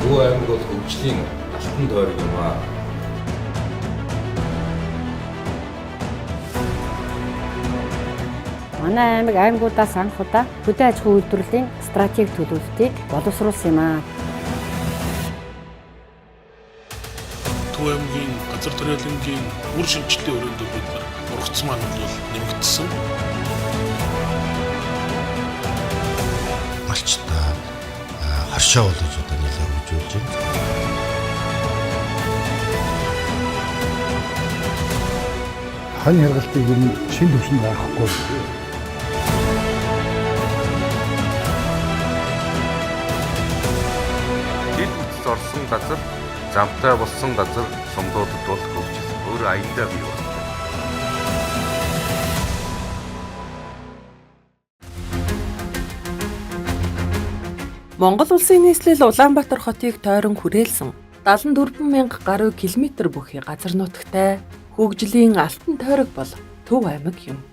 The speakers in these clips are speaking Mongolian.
Төв аймаг бол хөгжлийн алтан тойрог юм аа. Манай аймаг аймагуудаас анх удаа хөдөө аж ахуйн үйлдвэрлэлийн стратеги төлөвлөлтийг боловсруулсан юм аа. Төв аймгийн газар тариалангийн үр шинжилгээний өрөөнд бид нар ургац маань бол нэмэгдсэн. Малчтай хоршоо болгож одоо нэлээд хөгжүүлж байна. Хань хяргалтыг ер нь шин төвшөнд гаргахгүй. Дэд бүтц орсон газар, замтай болсон газар сумдуудад бол хөгжил өөр аяндаа бий болно. Монгол улсын нийслэл Улаанбаатар хотыг тойрон хүрээлсэн 74 мянга гаруй километр бүхий газар нутагтай хөгжлийн алтан тойрог бол Төв аймаг юм.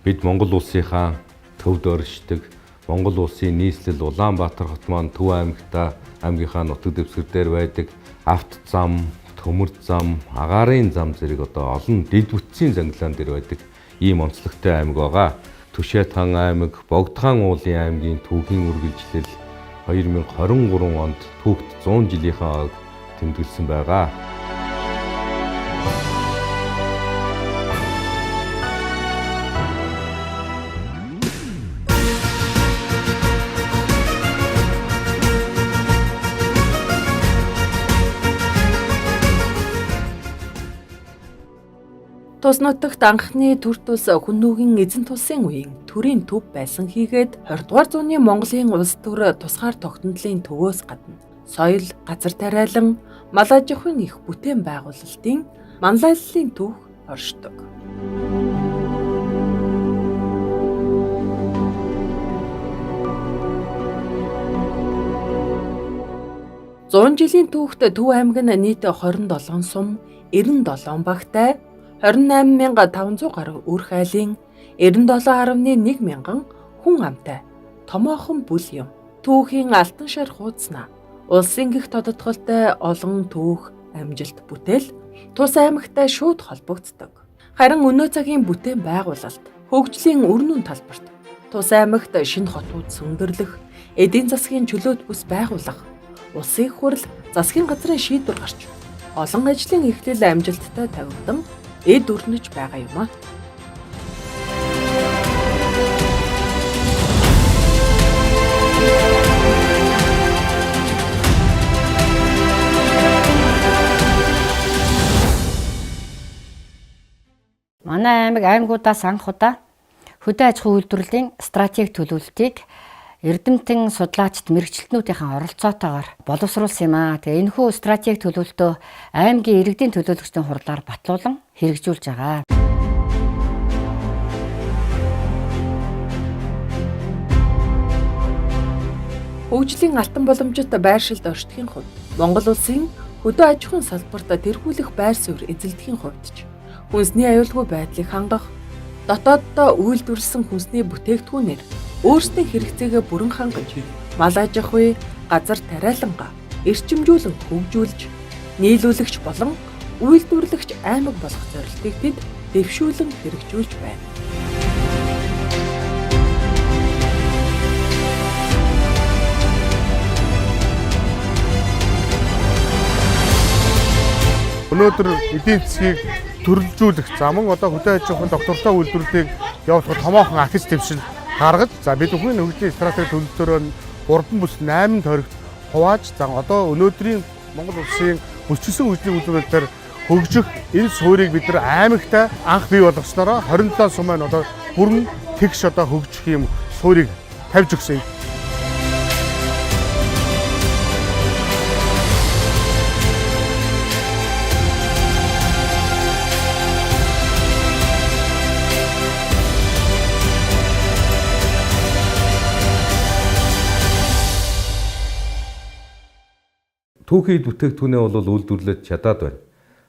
Бид Монгол улсынхаа төвд оршдог. Монгол улсын нийслэл Улаанбаатар хот маань Төв аймагта аймгийнхаа нутаг дэвсгэр дээр байдаг авто зам, төмөр зам, агаарын зам зэрэг одоо олон дэд бүтцийн зангилаан дээр байдаг ийм онцлогтой аймаг байгаа. Түшээтхан аймаг, Богдхан уулын аймгийн түүхийн үргэлжлэл 2023 онд түүхт 100 жилийнхаа ойг тэмдэглэсэн байгаа. Тус нутагт анхны төр тус хүннүгийн эзэн тулсын үеийн төрийн төв байсан хийгээд 20 дугаар зууны Монголын улс төр тусгаар тогтнолын төвөөс гадна соёл, газар тариалан, мал аж ахуйн их бүтээн байгуулалтын манлайллын түүх оршдог. Зуун жилийн түүхт Төв аймаг нь нийт 27 сум, 97 багтай 28,500 гаруй өрх айлын 97.1 мянган хүн амтай томоохон бүл юм. Түүхийн алтан шар хуудаснаа улсын гих тодотголтой олон түүх амжилт бүтээл тус аймагтай шууд холбогддог. Харин өнөө цагийн бүтээн байгуулалт хөгжлийн өрнөн талбарт тус аймагт шинэ хотууд сүндэрлэх, эдийн засгийн чөлөөт бүс байгуулах, улсын их хурл засгийн газрын шийдвэр гарч олон ажлын эхлэл амжилттай тавигдан эд өрнөж байгаа юм аа. Манай аймаг аймагуудаас анх удаа хөдөө аж ахуйн үйлдвэрлэлийн стратеги төлөвлөлтийг эрдэмтэн судлаачид мэргэжилтнүүдийн оролцоотойгоор боловсруулсан юм аа. Тэгээ энэхүү стратеги төлөвлөлтөө аймгийн иргэдийн төлөөлөгчдийн хурлаар батлуулан хэрэгжүүлж байгаа. Хөгжлийн алтан боломжит байршилд оршдгийн хувьд Монгол улсын хөдөө аж ахуйн салбарт тэргүүлэх байр суурь эзэлдэхийн хувьд ч хүнсний аюулгүй байдлыг хангах, дотооддоо үйлдвэрлэсэн хүнсний бүтээгдэхүүнээр өөрсдийн хэрэгцээгээ бүрэн хангаж, мал аж ахуй, газар тариалангаа эрчимжүүлэн хөгжүүлж, нийлүүлэгч болон үйлдвэрлэгч аймаг болох зорилтыг тэд дэвшүүлэн хэрэгжүүлж байна. Өнөөдөр эдийн засгийг төрөлжүүлэх заман одоо хөдөө аж ахуйн доктортой үйлдвэрлэлийг явуулах томоохон ахис дэвшил гаргаж, за бид бүхэн хөгжлийн стратеги төлөвлөлтөөр 3 бүс 8 тойрогт хувааж, за одоо өнөөдрийн Монгол улсын бүсчсэн хөгжлийн үйлдвэрлэлээр хөгжих энэ суурийг бид нар аймагтай анх бий болгоснороо 27 сум маань одоо бүрэн тэгш одоо хөгжих юм суурийг тавьж өгсөн. Түүхийн бүтээгдэхүүнээ бол үйлдвэрлэж чадаад байна.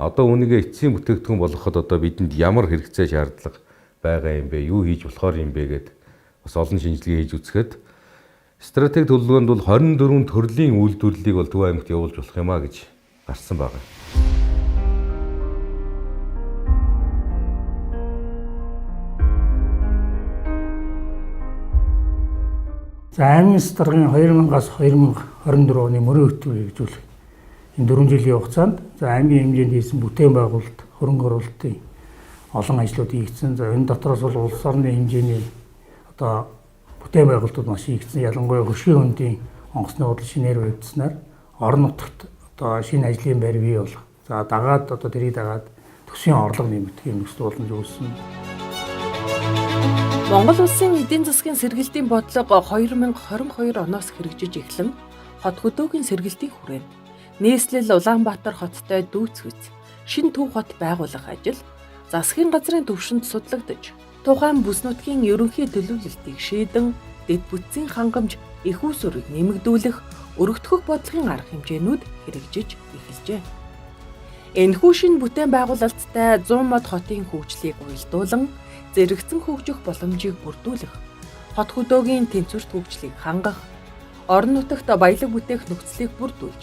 Одоо үүнийгээ эцсийн бүтээгдэхүүн болгоход одоо бидэнд ямар хэрэгцээ шаардлага байгаа юм бэ? Юу хийж болохоор юм бэ гэд бас олон шинжилгээ хийж үзэхэд Стратеги төлөвлөгөөнд бол 24 төрлийн үйлдвэрлэлийг бол Төв аймагт явуулж болох юм а гэж гарсан байна. За аймгийн засгийн 2000-аас 2024 оны мөрийн хөтөлбөр хэрэгжүүлэх энэ 4 жилийн хугацаанд за аймгийн хэмжээнд хийсэн бүтээн байгуулалт, хөрөнгө оруулалтын олон ажлууд хийгдсэн. За энэ дотроос бол улс орны хэмжээний одоо бүтээн байгуулалтууд маш хийгдсэн. Ялангуяа хөшгийн хөндийн онгоцны худал шинээр баригдсанаар орон нутагт одоо шинэ ажлын байр бий болох. За дагаад одоо тэрийг дагаад төсвийн орлого нэмэгдэх юм нөхцөл боломж үүссэн. Монгол улсын эдийн засгийн сэргэлтийн бодлого 2022 оноос хэрэгжиж эхлэн хот хөдөөгийн сэргэлтийн хүрээнд нийслэл Улаанбаатар хоттой дүүцхүйц шинэ төв хот байгуулах ажил засгийн газрын түвшинд судлагдаж тухайн бүс нутгийн ерөнхий төлөвлөлтийг шийдэн дэд бүтцийн хангамж их усүрийг нэмэгдүүлэх өргөтгөх бодлогын арга хэмжээнүүд хэрэгжиж эхэлжээ. Энэхүү шинэ бүтээн байгуулалттай 100 мод хотын хөгжлийг уялдуулан зэрэгцэн хөгжих боломжийг бүрдүүлэх, хот хөдөөгийн тэнцвэрт хөгжлийг хангах, орон нутагт баялаг бүтээх нөхцөлийг бүрдүүлж,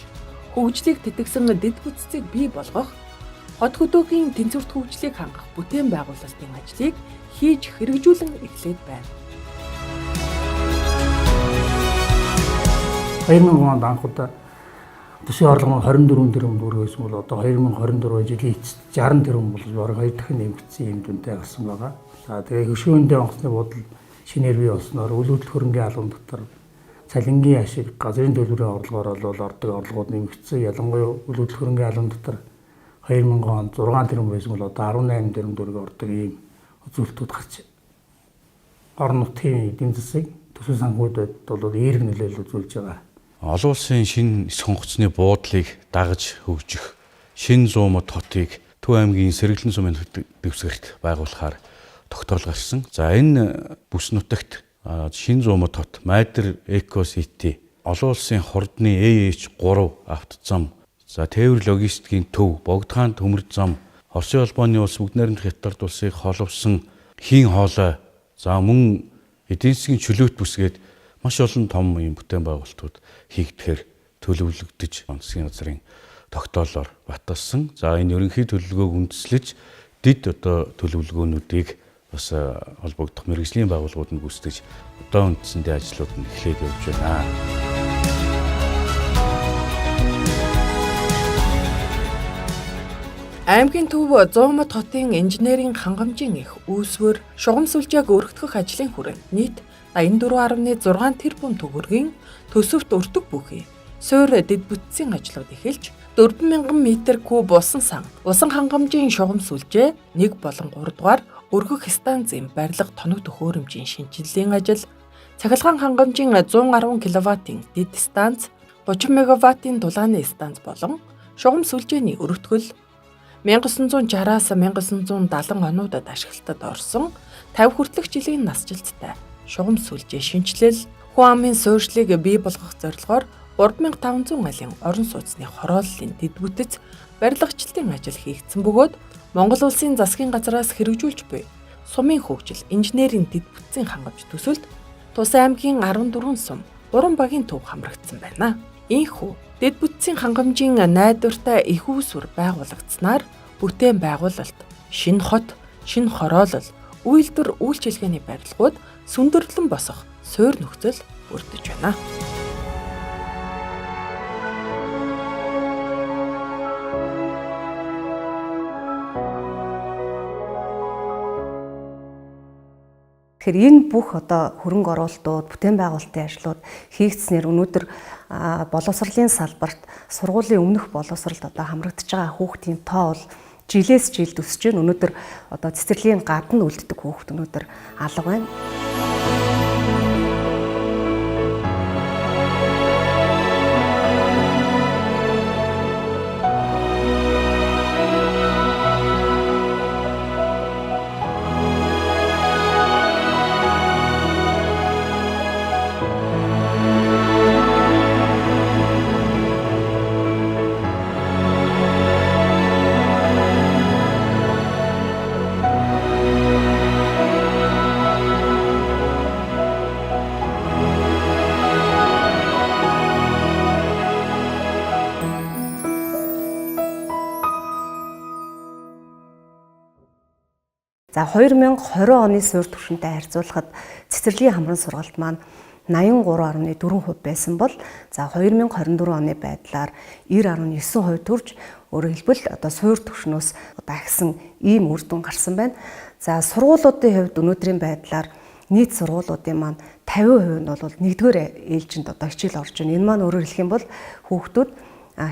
хөгжлийг тэтгсэн дэд бүтцийг бий болгох, хот хөдөөгийн тэнцвэрт хөгжлийг хангах бүтээн байгуулалтын ажлыг хийж хэрэгжүүлэн эхлээд байна. 2000 онд анх удаа төсвийн орлого нь 24 тэрбум төгрөг байсан бол одоо 2024 жилийн эцэст 60 тэрбум болж бараг 2 дахин нэмэгдсэн юм дүнтэй гарсан байгаа. За тэгээ хөшөөндөө онгоцны буудал шинээр бий болсноор үйл хөдлөх хөрөнгийн албан дотор цалингийн ашиг, газрын төлбөрийн орлогоор бол ордог орлогууд нэмэгдсэн. Ялангуяа үйл хөдлөх хөрөнгийн албан дотор 2000 онд 6 тэрбум байсан бол одоо 18 тэрбум төгрөг ордог ийм үзүүлэлтүүд гарч орон нутгийн эдийн засаг төсвийн санхүүдэд бол эерэг нөлөөлөл үзүүлж байгаа. Олон улсын шинэ эс хонхцны буудлыг дагаж хөгжих шинэ 100 мод хотыг Төв аймгийн Сэргэлэн сумын дэвсгэрт байгуулахаар тогтоол гарсан. За энэ бүс нутагт шинэ 100 мод хот, Майдэр Эко Сити, олон улсын хурдны AH3 автозам, за тээвэр логистикийн төв, Богдхаан төмөр зам, Оросын холбооны улс бүгд найрамдах Хятад улсыг холбосон хийн хоолой, за мөн эдийн засгийн чөлөөт бүсгээд маш олон том юм бүтээн байгуулалтууд хийгдэхээр төлөвлөгдөж засгийн газрын тогтоолоор баталсан. За энэ ерөнхий төлөвлөгөөг үндэслэж дэд одоо төлөвлөгөөнүүдийг бас холбогдох мэргэжлийн байгууллагууд нь гүйцэтгэж одоо үндсэндээ ажлууд нь эхлээд явж байна. Аймгийн төв 100 мод хотын инженерийн хангамжийн их үүсвэр шугам сүлжээг өргөтгөх ажлын хүрээнд нийт 84.6 тэрбум төгрөгийн төсөвт өртөг бүхий суур дэд бүтцийн ажлууд эхэлж 4000 метр куб усан сан, усан хангамжийн шугам сүлжээ 1 болон 3 дугаар өргөх станцын барилга тоног төхөөрөмжийн шинжилгээний ажил, цахилгаан хангамжийн 110 кВт-ийн дэд станц, 30 мегаваттын дулааны станц болон шугам сүлжээний өргөтгөл 1960-аас 1970 онуудад ашиглалтад орсон 50 хүртэлх жилийн насжилттай шугам сүлжээ шинэчлэл, хүн амын суурьшлыг бий болгох зорилгоор 3500 айлын орон сууцны хорооллын дэд бүтэц барилгачлалтын ажил хийгдсэн бөгөөд Монгол улсын засгийн газраас хэрэгжүүлж буй сумын хөгжил инженерийн дэд бүтцийн хангамж төсөлд Тус аймгийн 14 сум 3 багийн төв хамрагдсан байна. Ийхүү дэд бүтцийн хангамжийн найдвартай их үүсвэр байгуулагдсанаар бүтээн байгуулалт, шинэ хот, шинэ хороолол, үйлдвэр үйлчилгээний барилгууд сүндэрлэн босох суур нөхцөл бүрдэж байна. Тэгэхээр энэ бүх одоо хөрөнгө оруулалтууд, бүтээн байгуулалтын ажлууд хийгдснээр өнөөдөр боловсролын салбарт сургуулийн өмнөх боловсролд одоо хамрагдаж байгаа хүүхдийн тоо бол жилээс жилд өсөж байна. Өнөөдөр одоо цэцэрлэгийн гадна үлддэг хүүхд өнөөдөр алга байна. За 2020 оны суурь түвшинтэй харьцуулахад цэцэрлэгийн хамран сургалт маань 83.4% байсан бол за 2024 оны байдлаар 90.9% төрж, өөрөөр хэлбэл одоо суурь түвшнөөс одоо ахисан ийм үр дүн гарсан байна. За сургуулиудын хувьд өнөөдрийн байдлаар нийт сургуулиудын маань 50% нь бол нэгдүгээр ээлжинд одоо хичээл орж байна. Энэ маань өөрөөр хэлэх юм бол хүүхдүүд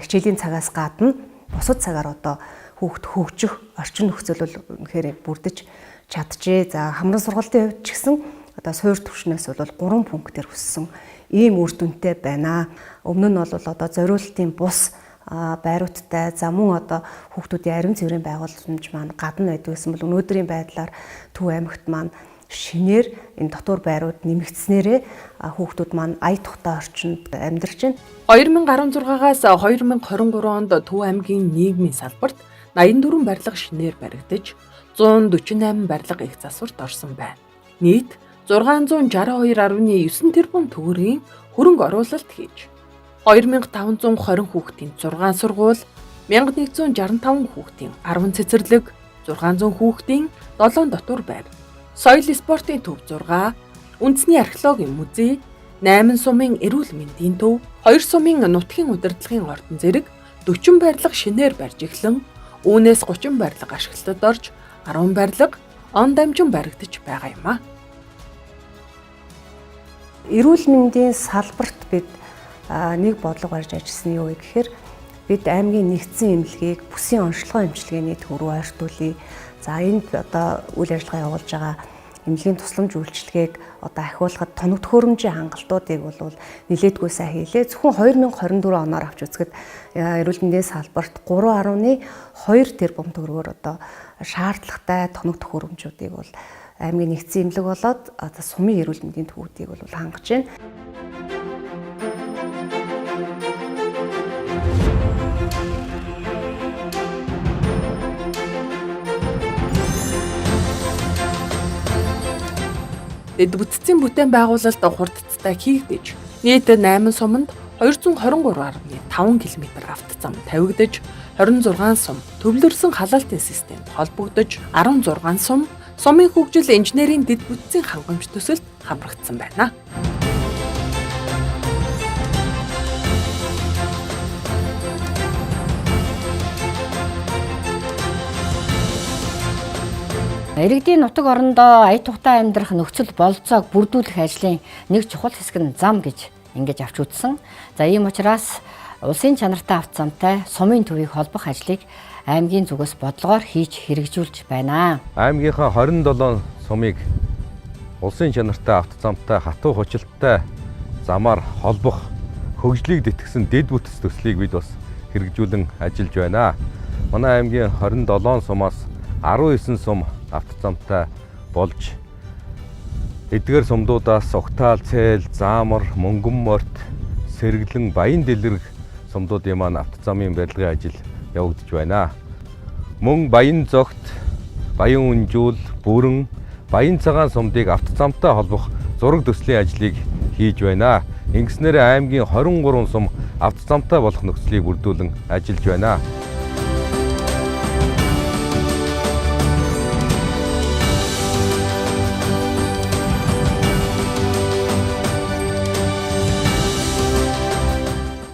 хичээлийн цагаас гадна бусад цагаар одоо хүүхд хөгжих орчин нөхцөл бол үнэхээр бүрдэж чаджээ. За хамран сургалтын хувьд ч гэсэн одоо суур түвшнээс бол 3 пунктээр өссөн ийм үр дүнтэй байна. Өмнө нь бол одоо зориултын бус байруудтай, за мөн одоо хүүхдүүдийн ариун цэврийн байгууламж маань гадна байдаг гэсэн бол өнөөдрийн байдлаар Төв аймагт маань шинээр энэ дотуур байрууд нэмэгдснээрээ хүүхдүүд маань ая тухтай орчинд амьдарч байна. 2016-аас 2023 онд Төв аймгийн нийгмийн салбарт 84 барилга шинээр баригдаж, 148 барилга их засварт орсон байна. Нийт 662.9 тэрбум төгрөгийн хөрөнгө оруулалт хийж 2520 хүүхдийн 6 сургууль, 1165 хүүхдийн 10 цэцэрлэг, 600 хүүхдийн 7 дотуур байр, соёл спортын төв 6, үндэсний археологийн музей, 8 сумын эрүүл мэндийн төв, 2 сумын нутгийн удирдлагын ордон зэрэг 40 барилга шинээр барьж эхлэн, үүнээс 30 барилга ашиглалтад орж, 10 барилга он дамжин баригдаж байгаа юм а. Эрүүл мэндийн салбарт бид нэг бодлого барьж ажилласан нь юу вэ гэхээр бид аймгийн нэгдсэн эмнэлгийг бүсийн онцлогоо эмчилгээний төв рүү ойртуулъя. За энд одоо үйл ажиллагаа явуулж байгаа эмнэлгийн тусламж үйлчилгээг одоо ахиулахад тоног төхөөрөмжийн хангалтуудыг бол нилээдгүй сайн хийлээ. Зөвхөн 2024 оноор авч үзэхэд эрүүл мэндийн салбарт 3.2 тэрбум төгрөгөөр одоо шаардлагатай тоног төхөөрөмжүүдийг бол аймгийн нэгдсэн эмнэлэг болоод одоо сумын эрүүл мэндийн төвүүдийг бол хангаж байна. Дэд бүтцийн бүтээн байгуулалт хурдцтай хийгдэж, нийт 8 суманд 223.5 км автозам тавигдаж, 26 сум төвлөрсөн халаалтын системд холбогдож, 16 сум сумын хөгжил инженерийн дэд бүтцийн хангамж төсөлд хамрагдсан байна. Иргэдийн нутаг орондоо ая тухтай амьдрах нөхцөл бололцоог бүрдүүлэх ажлын нэг чухал хэсэг нь зам гэж ингэж авч үзсэн. За ийм учраас улсын чанартай авто замтай сумын төвийг холбох ажлыг аймгийн зүгээс бодлогоор хийж хэрэгжүүлж байна. Аймгийнхаа 27 сумыг улсын чанартай авто замтай хатуу хучилттай замаар холбох хөгжлийг дэтгсэн дэд бүтэц төслийг бид бас хэрэгжүүлэн ажиллаж байна. Манай аймгийн 27 сумаас 19 сум авто замтай болж эдгээр сумдуудаас Угтаал, Цээл, Заамар, Мөнгөн морьт, Сэргэлэн, Баян дэлгэр сумдуудын маань авто замын барилгын ажил явагдаж байна. Мөн Баян зогт, Баян үнжүүл, Бүрэн, Баян цагаан сумдыг авто замтай холбох зураг төслийн ажлыг хийж байна. Ингэснээр аймгийн 23 сум авто замтай болох нөхцөлийг бүрдүүлэн ажиллаж байна.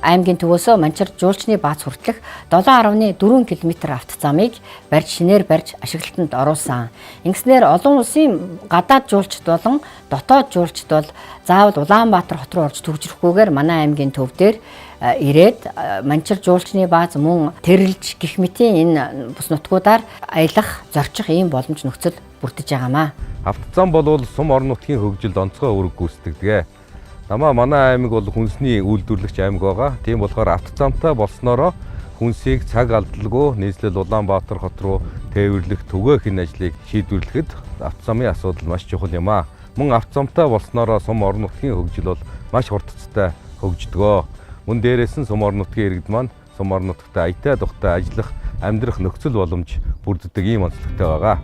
Аймгийн төвөөсөө Манчар жуулчны бааз хүртэлх 7.4 км авто замыг барьж шинээр барьж ашиглалтанд оруулсан. Ингэснээр олон улсын гадаад жуулчид болон дотоод жуулчид бол заавал Улаанбаатар хот руу орж төгжрэхгүйгээр манай аймгийн төв дээр ирээд Манчар жуулчны бааз мөн Тэрэлж гэх мэтийн энэ бус нутгуудаар аялах, зорчих ийм боломж нөхцөл бүрдэж байгаамаа. Авто зам бол сум орон нутгийн хөгжилд онцгой үүрэг гүйцэтгэдэг. Намаа манай аймаг бол хүнсний үйлдвэрлэгч аймаг байгаа. Тийм болохоор авто замтай болсноороо хүнсийг цаг алдалгүй нийслэл Улаанбаатар хот руу тээвэрлэх, түгээх энэ ажлыг шийдвэрлэхэд авто замын асуудал маш чухал юм аа. Мөн авто замтай болсноороо сум орон нутгийн хөгжил бол маш хурдцтай хөгждгөө. Мөн дээрээс нь сум орон нутгийн иргэд маань сум орон нутагт аятай тухтай ажиллах, амьдрах нөхцөл боломж бүрддэг ийм онцлогтой байгаа.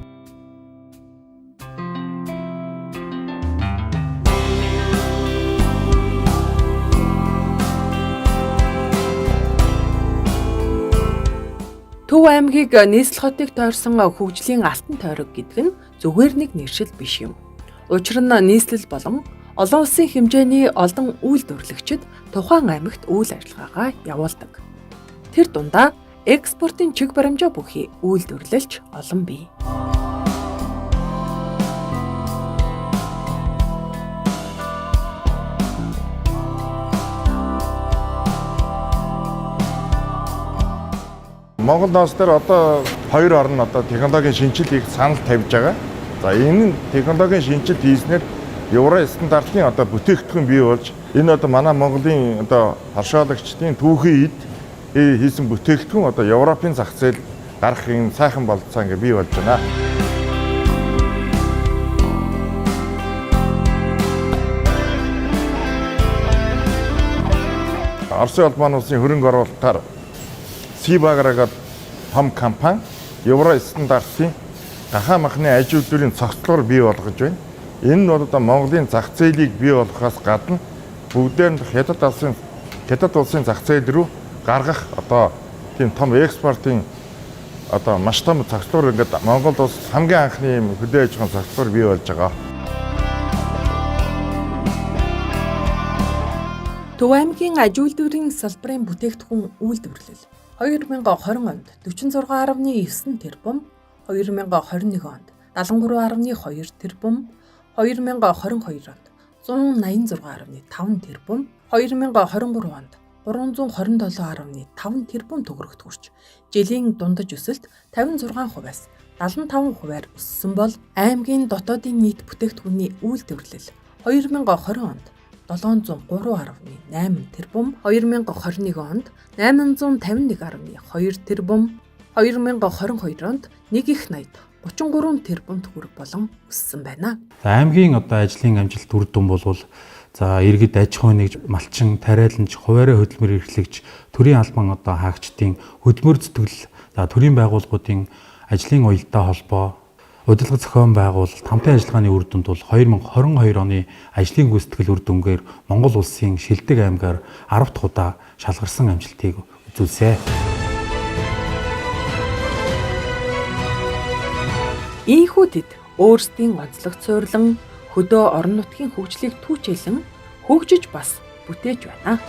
Төв аймгийг нийслэл хотыг тойрсон хөгжлийн алтан тойрог гэдэг нь зүгээр нэг нэршил биш юм. Учир нь нийслэл болон олон улсын хэмжээний олон үйлдвэрлэгчид тухайн аймагт үйл ажиллагаагаа явуулдаг. Тэр дундаа экспортын чиг баримжаа бүхий үйлдвэрлэлч олон бий. Монгол улс дээр одоо хоёр орн одоо технологийн шинжилгээг санал тавьж байгаа. За энэ нь технологийн шинжилгээ хийснээр Евро стандартын одоо бүтээгдэхүүн бий болж энэ одоо манай Монголын одоо хоршоолагчдын түүхийн эд хийсэн бүтээгдэхүүн одоо Европын зах зээл гарах юм сайхан бололцоо ингээ бий болж байна. Оросын холбооны улсын хөрөнгө оруулалтаар Сибагра гэдэг том компани Евро стандартын гахаа махны аж үйлдвэрийн цогцлоор бий болгож байна. Энэ нь бол одоо Монголын зах зээлийг бий болгохоос гадна бүгдээр нь Хятад улсын зах зээл рүү гаргах одоо тийм том экспортын одоо маш том цогцлоор ингээд Монгол улс хамгийн анхны юм хөдөө аж ахуйн цогцлоор бий болж байгаа. Төв аймгийн аж үйлдвэрийн салбарын бүтээгдэхүүн үйлдвэрлэл 2020 онд 46.9 тэрбум, 2021 онд 73.2 тэрбум, 2022 онд 186.5 тэрбум, 2023 онд 327.5 тэрбум төгрөгт хүрч жилийн дундаж өсөлт 56%-аас 75%-аар өссөн бол аймгийн дотоодын нийт бүтээгдэхүүний үйлдвэрлэл 2020 онд 703.8 тэрбум, 2021 онд 851.2 тэрбум, 2022 онд 1.80 33 тэрбум төгрөг болон өссөн байна. За аймгийн одоо ажлын амжилт үр дүн бол за иргэд аж ахуй нэгж, малчин, тариаланч, хуваарь хөдөлмөр эрхлэгч, төрийн албан одоо хаагчдын хөдөлмөр зүтгэл, за төрийн байгууллагуудын ажлын уялдаа холбоо, удирдлага зохион байгуулалт, хамтын ажиллагааны үр дүнд бол 2022 оны ажлын гүйцэтгэл үр дүнгээр Монгол улсын шилдэг аймгаар 10 дахь удаа шалгарсан амжилтыг үзүүлсэ. Ийхүү тэд өөрсдийн онцлог цуурлан хөдөө орон нутгийн хөгжлийг түүчээлэн хөгжиж бас бүтээж байна.